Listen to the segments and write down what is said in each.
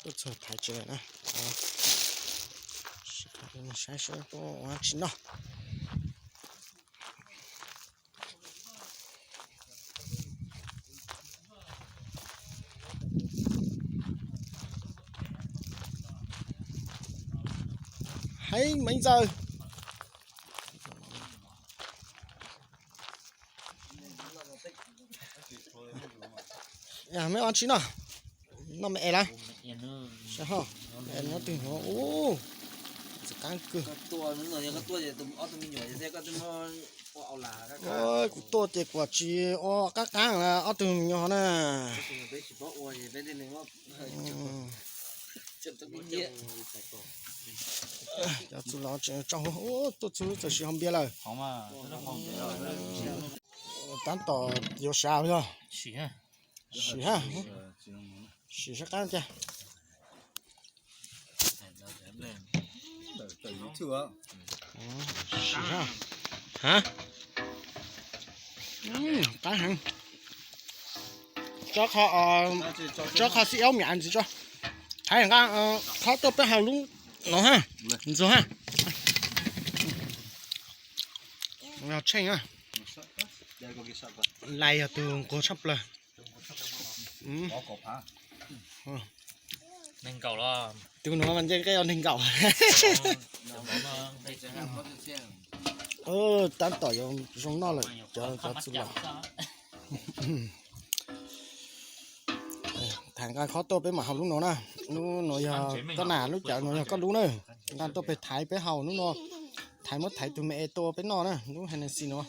Tuaj txog thaiv tsev na. Saib seb ua tsi noj. Heev, Maiv Ntxawg. Meb ua tsi noj? Noj me es lawm. Nyob twg no, txiv qaab kawg. Kuv tuaj ces kuv tsis ua qaab qaab, ob tug me nyuam na. Cov txuj lov tseem tso, tuaj txug txawm sim haus npias lawm. Taab tom yuav sav yog. Sim hab, sim sab qaab ca. Sim hab. Qaab heev. Tso qho xib aub miam ntxiv tso. Thaiv nqa qhov tuaj peb haus lub no hab. Ntxuag hab. Yog tsheej, Lais yog tug nquag tshaj plawg. Tug nuav mas nce nqe os neeg nkaum. Taab tom yuav zoo noj lawm cov txuj lov. Thaiv nqa qhov tuaj peb mam haus lub no na. Lub no yog koj na, lub cawv no yog koj lub na. Nqa tuaj peg thaiv peb haus lub no. Thaiv muab thaiv tug me es tua peb noj na, lub Hennessy no.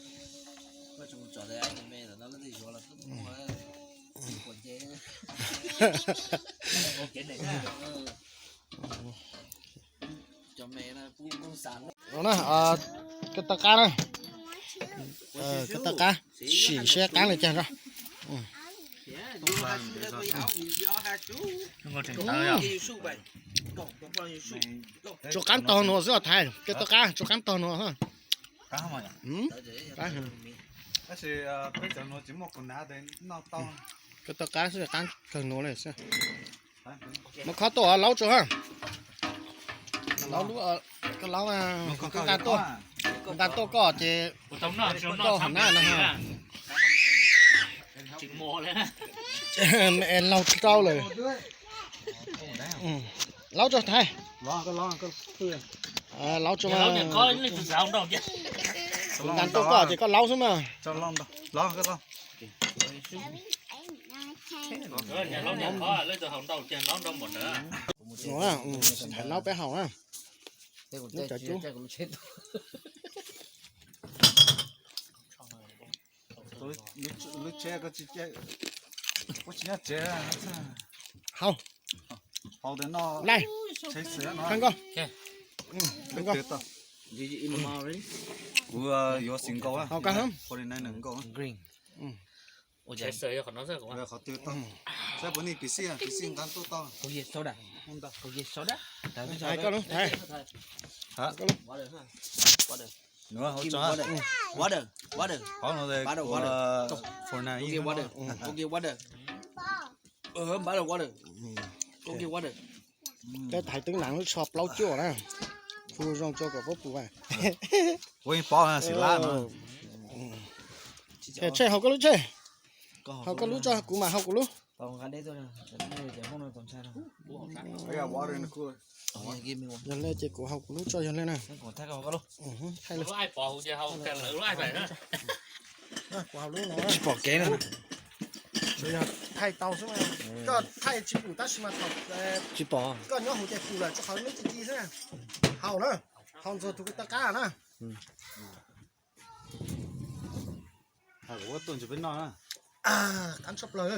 Koj tau qab na. Koj tau qab, sim seb qaab le caag. Tsuas qaab tog nuav xwb os Thaiv, koj tau qab, tsuas qaab tog nuav. Koj tau qab xwb, qaab kawg nuav le xwb. Muab khob tuaj laub tso ha. Laub lub, koj laub, koj nqa tuaj, nqa tuaj koj ces koj hov nab no ha. Laug rau lawm. Laub tso Thaiv. Laub tso, nqa tuaj koj ces koj laub xwb mas. Thaiv laub peb haus na. Lub cawv cub. Haus. Haus, kawg nkauj. Kuv yuav single, forty-nine nkauj. Saib puas nej pis xij, pis xij nqa tuaj tau. Koj lub, Thaiv. Nuav hauv tso, hauv no forty-nine. Koj thaiv teeb nag lub tsho plaub cuaj na. Hu zoo tso kom puab pum. Kuv yeej paub xim lab no. Tsheej, haus koj lub tsheej. Haus koj lub tso, kuv mam haus kuv lub. Yog le ces kuv haus kuv lub tso yog le na. Kuv haus lub no. Tsis pom kev na. Tsuas yog thaij tau xwb. Koj thaij tsis pum tab sis mas thaum tsis pom, koj nyob hauv ces pum lawm, tsuas qhov nub ci ci xwb. Haus na, haus ntxuag tug koj tau qab na. Tuaj ntsis peb noj na. Qab tshaj plaws.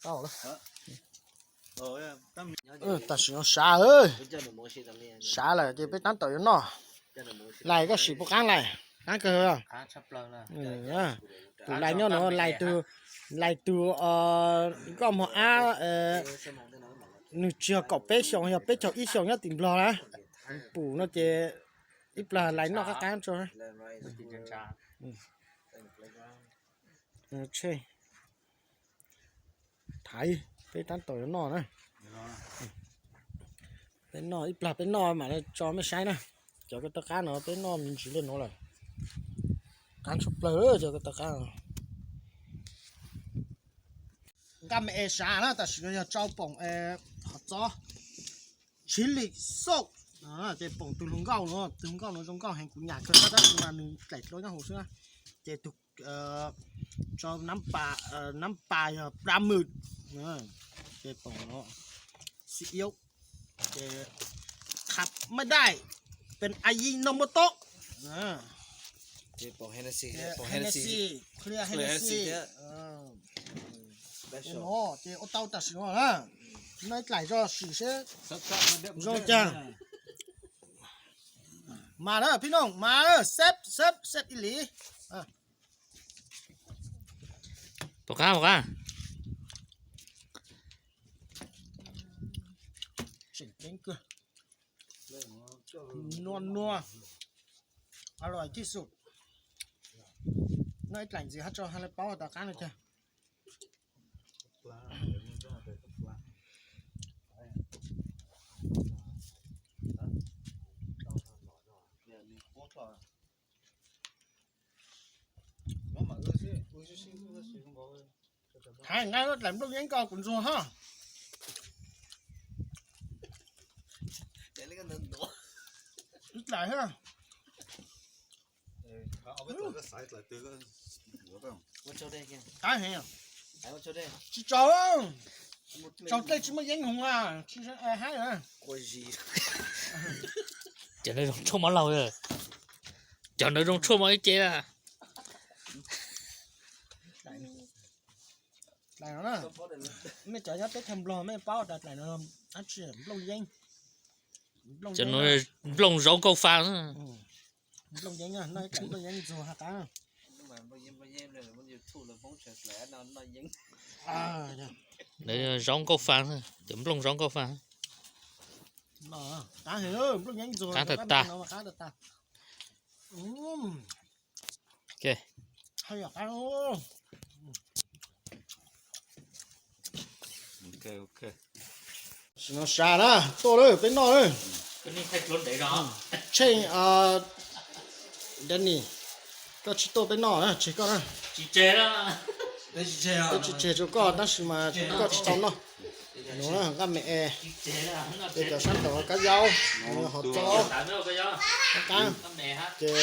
Tau lawm. Tam sim no sav, sav lawm ces peb taab tom yuav noj. Lais koj sim puas qaab lais? Qaab kawg. Tus lais nyob nuav, lais tug, lais tug nkauj mog ab, nwg tsis yog kaum peb xyoos, yog peb caug ib xyoos nyob tim Nplog na. Pum no ces ib plag lais noj qab qab tso. Tsheej. Aiv, peb tab tom yuav noj na. Peb noj ib plag peb noj mam li tso mej saib na. Cov ko taw qab no peb noj me ntsis li no lawm. Qab tshaj plaws cov ko taw qab no. Nqaj me es sav na, tam sim no yog tsau poom hov txob, chili sauce, ces poom tus hluas nkauj no, tus hluas nkauj no zoo nkauj heev, kuv nyam kawg tab sis mas nws dlaim dlua nyob hauv xwb na. Ces tus tsau nab pas yog pla mwm, ces poom no xib iab, ces khab maj dai, pes a yi no muaj tau. Ces ua tau tam sim no na, noj ib dlaim tso sim seb zoo cas. Mas na phib nooj mas, seb seb seb ib li. Pom qab pom qab. Tseem ceeb kawg. Nua nua. Alo tib su. Noj ib dlaim ntxiv hab tso hab lawv paub tom qab no tiag. Hais nqa lub dlaim nplooj yeeb ko kuv ntxuag hab. Dlaim hab. Qab heev. Tsis tsaus, tsaus dlej tsis muaj yeeb hoov a, tsis haib. Cov ntawd zoo tshuaj mov laug, cov ntawd zoo tshuaj mov ib ce. Dlaim no na, mej cov nyob teb chaws Nplog mej paub tas dlaim no dab tsi, nplooj yeeb. Cov no nplooj zaub nkauj fa. Nplooj yeeb, noj ib dlaim nplooj yeeb ntxuag hab qab. Zaub nkauj fa, cov nplooj zaub nkauj fa. Qab tag tag. Sim no sas na, tuaj lawm peb noj lawm. Tsheej, Danny, koj tsis tuaj peb noj na, tseg koj na. Peb tsis tseg rau koj tab sis mas koj tsis tau noj. Nuav na nqaj me es, ces cov sab nraud kab yaub, hov txob, qab, ces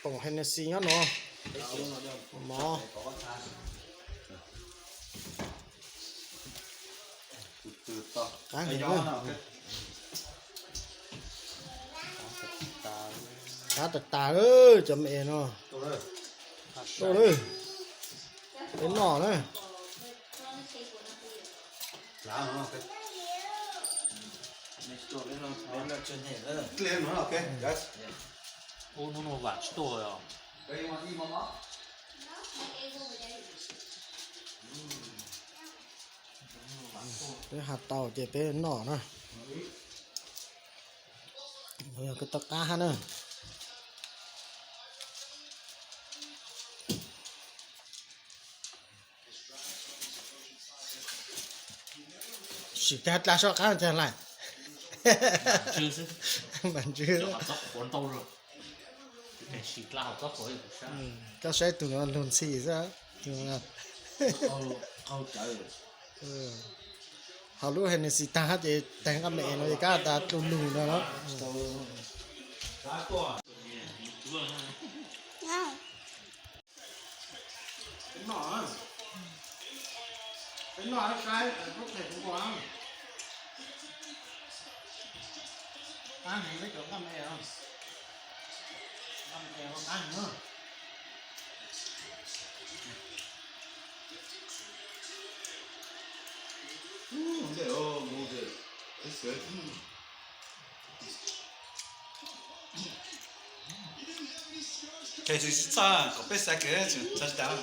poom Hennessy nyob no, mov. Qab heev na. Qab tag tag lawm cov me es no. Tuaj lawm. Peb noj na. Hnub no vam tsis tuaj os. Peb has tau ces peb noj na. Yog koj tau qab hab na. Sim tag dlha soj qab tag lais. Mas ntswg. Koj saib tug no lug ntxhi xwb. Hauv lub Hennessy tag hab ces tag nqaj me es no es kab tas dlug lug no na. Peb noj, peb noj saib lub phem kuv nqua. Qab heev peb cov nqaj me, nqaj me qab heev na. Ntej mus ntej. Kheev tsis txhawj kom peb xav kev txhawj tsis tas.